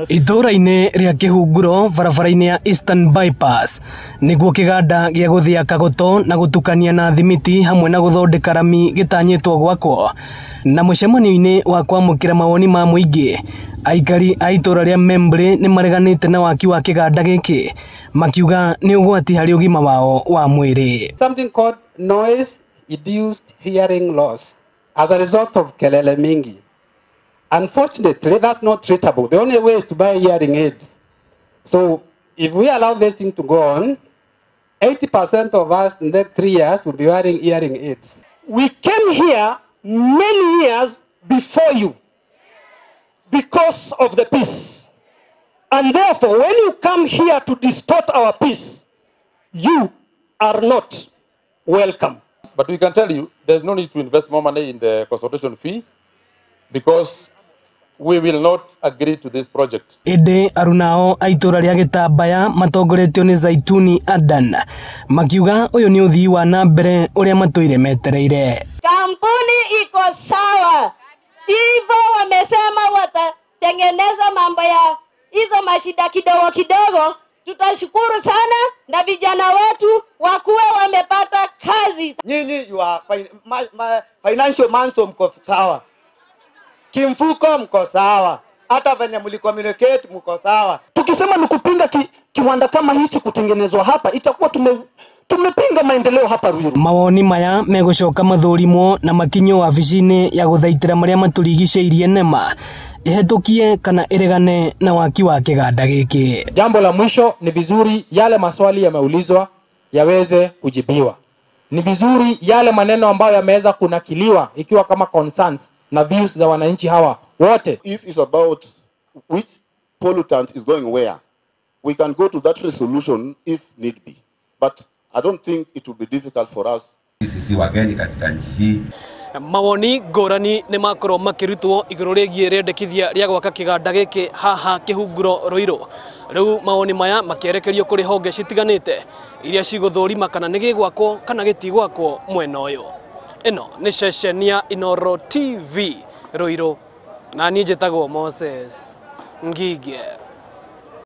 Itũũra-inĩ rĩa Kĩhunguro barabara-inĩ ya Eastern Bypass nĩguo kĩganda gĩa gũthĩa kagoto na gũtukania na thimiti hamwe na gũthondeka rami gĩtanyĩtwo gwakwo. Na mũcemanio-inĩ wa kwamũkĩra mawoni ma mũingĩ, aikari a itũũra rĩa Membley nĩ mareganĩte na waki wa kĩganda gĩkĩ makiuga nĩ ũgwati harĩ ũgima wao wa mwĩrĩ. Something called noise induced hearing loss as a result of kelele mingi. Unfortunately, that's not treatable. The only way is to buy hearing aids. So if we allow this thing to go on, 80% of us in the next 3 years will be wearing hearing aids. We came here many years before you because of the peace. And therefore, when you come here to distort our peace, you are not welcome. But we can tell you there's no need to invest more money in the consultation fee because we will not agree to this project. Ĩndĩ arunao a itũũra rĩa Gĩtambaya matongoretio nĩ Zaituni Adan makiuga ũyũ nĩ ũthii wa na mbere ũrĩa matũire metereire. Kampuni iko sawa, hivyo wamesema watatengeneza mambo ya hizo mashida kidogo kidogo. Tutashukuru sana na vijana wetu wakuwe wamepata kazi. Nyinyi you are financial man, so mko sawa. Kimfuko mko sawa. Hata venye mlicommunicate mko sawa. Tukisema ni kupinga kiwanda kama hichi kutengenezwa hapa, itakuwa tumepinga maendeleo hapa Ruiru. Mawoni maya megũcoka mathũrimwo na makinyo wabici-inĩ ya gũthaitĩra marĩa matũrigicĩirie NEMA ĩhetũkie kana ĩregane na waki wa kĩganda gĩkĩ. Jambo la mwisho, ni vizuri yale maswali yameulizwa yaweze kujibiwa. Ni vizuri yale maneno ambayo yameweza kunakiliwa ikiwa kama concerns na views za wananchi hawa wote. If it's about which pollutant is going where, we can go to that resolution if need be. But I don't think it will be difficult for us. Sisi wageni katika nchi hii. Mawoni ngũrani nĩ makorwo makĩrutwo igũrũ rĩgiĩ rĩendekithia rĩa gwaka kĩganda gĩkĩ haha Kĩhunguro Ruiru. Rĩu mawoni maya makĩerekerio kũrĩ honge citiganĩte iria cigũthũrima kana nĩ gĩgwakwo kana gĩtigwakwo mwena ũyũ. Ĩno nĩ ceceni ya Inooro TV Ruiru, na niĩ njĩtagwo Moses Ngige.